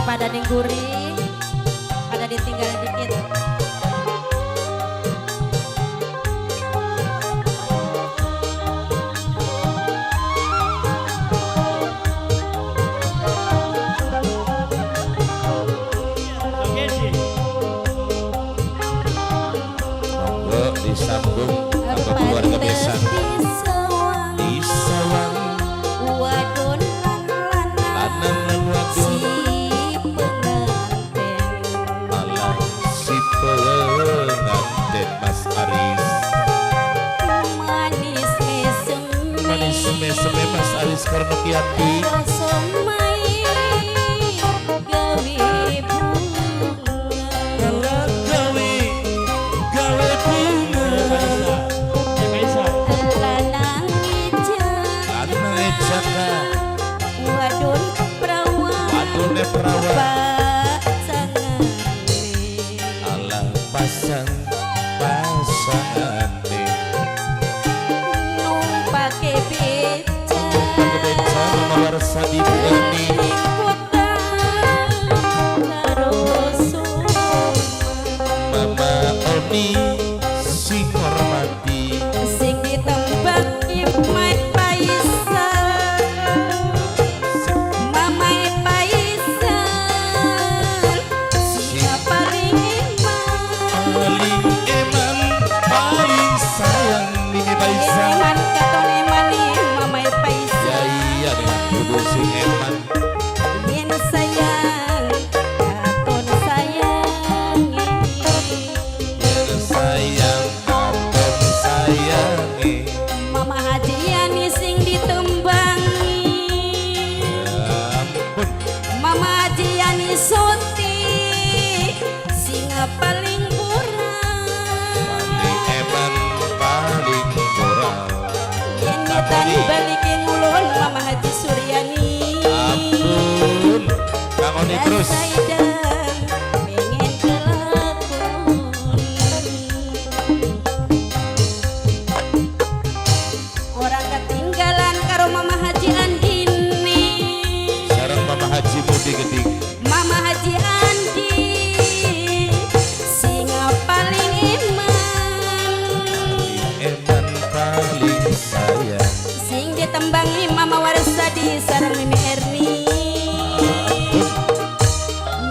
Pada ningguri, pada ditinggal dikit. Monggo disambung sama keluarga besan. Di sawang Wadon lan lanang lanang lan wadon si penganten. Alah si pengantin Mas Aris. Manis mesem. Manis meseme Mas Aris Karnokiati. Rasa mai gawe bunga. Alah gawe gawe bunga. Lanang ejak. Lanang ejaka. Wadon perawan. Wadone perawan. Pasangane. Alah pasang pasangane. Numpake beca. Pakai beca Mama Warsadi Bu Erni. Ning kota karo suma. Mama Oni sing hormati. Sing ditembak Imai Paisal. Mamai Paisal sing paling eman. Paling eman paling sayang Mimi Paisal. Eman katon eman Mamai Ya Paisal. iya deh kudu sing eman. Yen sayang katon sayang. Yen sayang katon sayangi. Mama Haji Yani sing ditembangi. Ya ampun. Mama Haji Yani Soti sing paling murah. Paling eman paling murah. Yen ngetan balik ngulon Mama Haji Suryani. Ampun Kang Oni terus. Rasa idang pengen kelakon. Orang ketinggalan karo Mama Haji Andini. Sareng Mama Haji Budi Geding. Mama Haji Andi sing paling iman. Paling eman paling sayang. Sing ditembangi Mama Warsadi sareng Mimi Erni.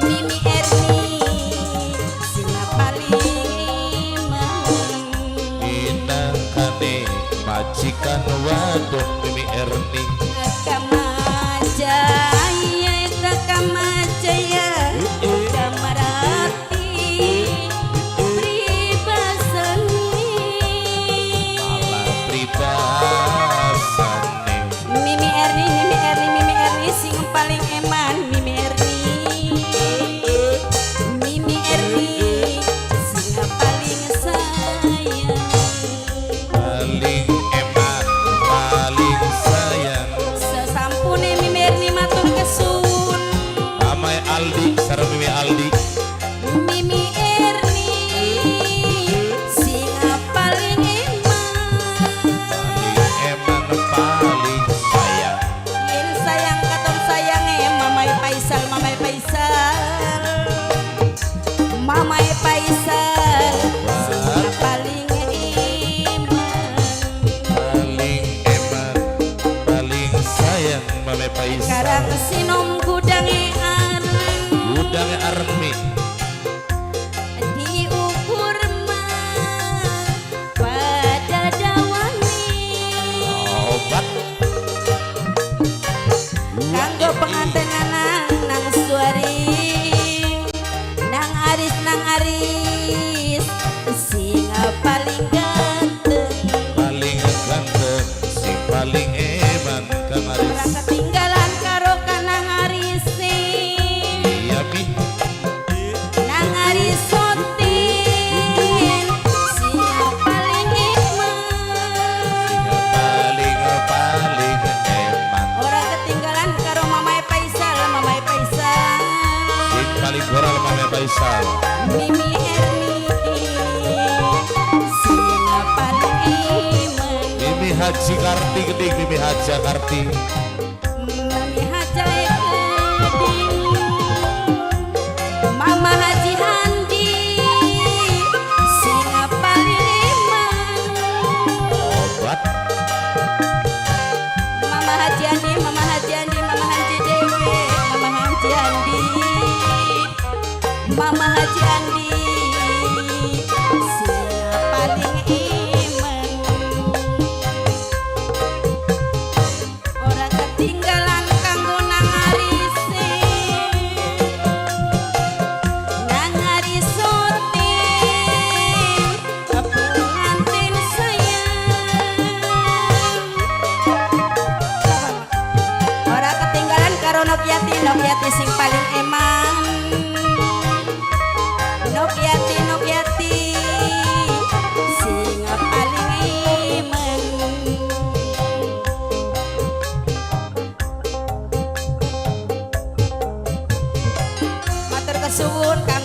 Mimi Erni sing paling iman. Minangkane majikan wadon Mimi Erni. Kamajaya eta Kamajaya Kamarati pribasane. Alah pribasane. Mimi Erni, Mimi Erni, Mimi Erni sing paling eman Mimi Erni. Mimi Erni sing paling sayang. Paling eman paling sayang. Sesampune Mimi Erni matur kesun. Amai Aldi sareng Mimi Aldi. Mimi Erni sing paling eman. Paling eman paling sayang. Yen sayang katon sayange Mamai Faisal, Mamai Faisal. Mamai Faisal sing paling eman. Paling eman paling sayang Mame Faisal. Karang sinom gudange areng. Gudang Armi. Diukur mah pada dawane. Obat. Kanggo pengantin lanang nang suari nang Aris, nang Aris sing paling ganteng. Paling ganteng sing paling eman Kang Ora Aris. Ketinggalan karo kanang Aris. Iya Mi. Nang Aris Sotin sing paling eman. Sing paling paling eman. Ora ketinggalan karo Mamae Faisal, Mamae Faisal. Sing paling goral Mame Faisal. Mimi Erni sing paling eman. Mimi Haji Karti Geding, Mimi Haja Karti. Mami Haja Geding. Nokyati sing paling eman. Nokyati, Nokyati sing paling eman. Matur kesuwun.